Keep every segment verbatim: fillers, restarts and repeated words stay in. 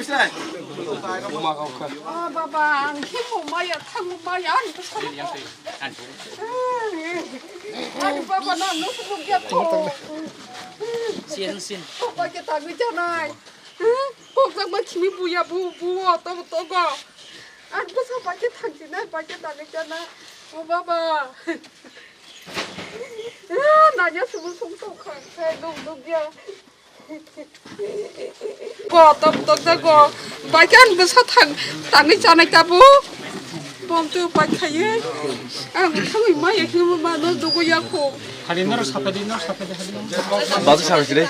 Oh, baba, ang khe bo maya, thango maya, ang khe sabo. Ani baba, na no sumuk ya to. Siya sin. Baba khe tagwi janai. Kok jak ma khimi buya bu, bu o to, to go. Ang bwsa bai khe thang jinai, bai khe tagwi janai. Oh, baba. Nanya sumuk sum to khang khe, duk duk ya. Kotok tok jago. Baikhe ang bwsa thang, tangwi chanai tabuk. Bomtwi upai khaiwi. Ang thangwi maya khe mano dugo yakho. Hari norok saphai di, norok saphai di, hari norok. Basu saphai di.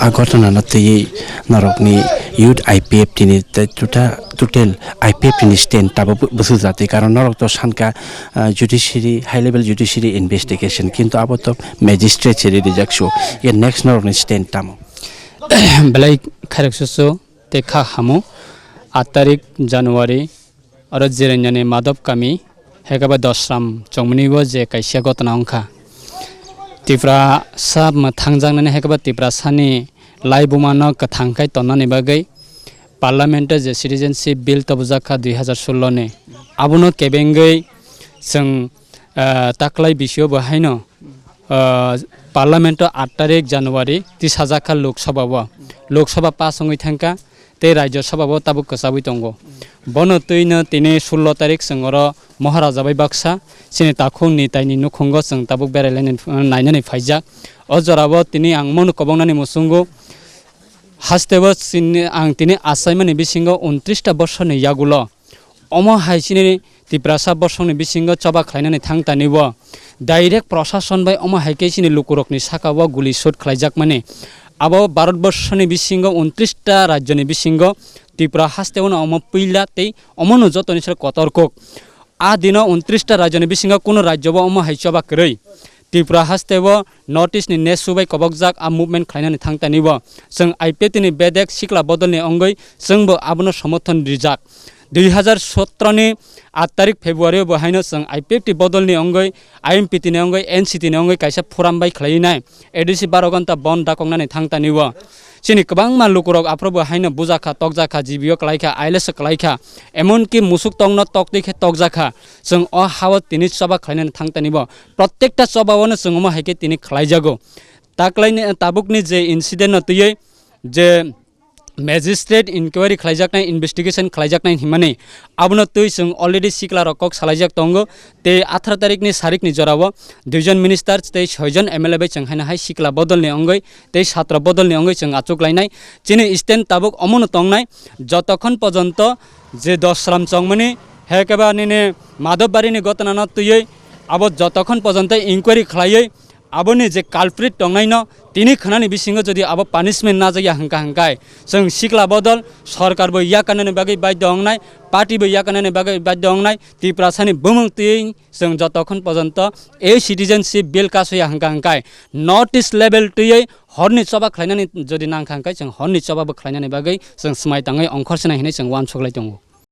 A ghotona no twiwi norokni youth I P F T ni tei tota-, total I P F T ni stand tabuk bwswk jati, karon norok to sankha, ah, judiciary, high level judiciary investigation, kintu abo to magistrate se rijak su. Ye next norokni stand tamo? Belai khairok susu tei kha hamu. Aat tarik January oro Jiranyani Madhop kami hekaba Dosram chongmani o je kaisa gotona wngkha. Tipra sa mwthangjaknani hekaba Tipra sani laibuma no kwthang khai tonnani bagwi Parliament o je Citizenship Bill tobujak kha dui hazar sullo ni, abono kebengwi chwng, ah, taklai bisio bo haino, ah, Parliament o aat tarik January tisajak kha Lok Sabha o. Lok Sabha pass wngwi thangkha tei Rajya Sabha o tabuk kwchabwi tongo. Bono twino tini sullo tarik chwng oro Maharaja bai baksa chini takhuk ni taini nukhungo chwng tabuk berai lainani, nainani phaijak. O jorao tini ang mano kobongnani muchungo. Hasteo chini, ang tini achaimani bisingo untris ta bosorni yagulo omo hai chini Tiprasa bosongni bisingo choba khlainani thang tani o direct prosason bai omo hai khe chini lukurokni saka o guli shoot khlaijakmani. Abo Bharat borsoni bisingo untris ta rajyoni bisingo Tripura hasteo no omo puila tei omono jotoni sero kotor kok. A dino untris ta rajyoni bisingo kuno rajyo bo omo hai choba kwrwi. Tripura hasteo North East ni nesu bai kobokjak a movement khlainani thang tani o. Chwng I P F T ni bedek sikla bodolni wngwi chwngbo abono somorthon rijak. Dui hazar sotro ni aat tarik February o bo haino chwng I P F T bodolni wngwi, I M P T ni wngwi, N C T ni wngwi kaisa forum bai khlaiwi nai A D C baro ghonta bon dakoknani thang tani o. Chini kwbangma lukurok aphuru bo haino bujakha, tokjakha, G B o kwlaikha, I L S o kwlaikha, emonki musuk tokno toktwi khe tokjakha. Chwng o ha-o tini choba khlainani thang tani o. Prottekta choba o no chwng omo hai khe tini khlaijago. Taklaini, tabukni je incident no twiwi je magistrate inquiry khlaijaknai, investigation khlaijaknai hinmani, abono twi chwng already siklarok kok salaijak tongo. Tei atharo tarikni sarikni jorao duijon minister tei soijon M L A bai chwng haino hai sikla bodolni wngwi tei satro bodolni wngwi chwng achuk lainai. Chini stand tabuk omono tongnai, jotokhon pojonto je Dosram chongmani, hekeba nini Madhobbarini gotona no twiwi abo jotokhon pojonto inquiry khlaiwi aboni je culprit tongnaino tini khwnani bisingo jodi abo punishment najak ya hwnka hwnkai, chwng sikla bodol sorkar bo yakarnani bagwi badhyo wngnai, party bo yakarnani bagwi badhyo wngnai, Tiprasani bumung twiwi chwng jotokhon pojonto ei citizenship bill kasoya hwnka hwnkai North East level twiwi horni choba khlainani jodi nangkha hwnkai chwng horni choba bo khlainani bagwi chwng swmai tangwi ongkhor swnai hinwi chwng uansuk lai tongo.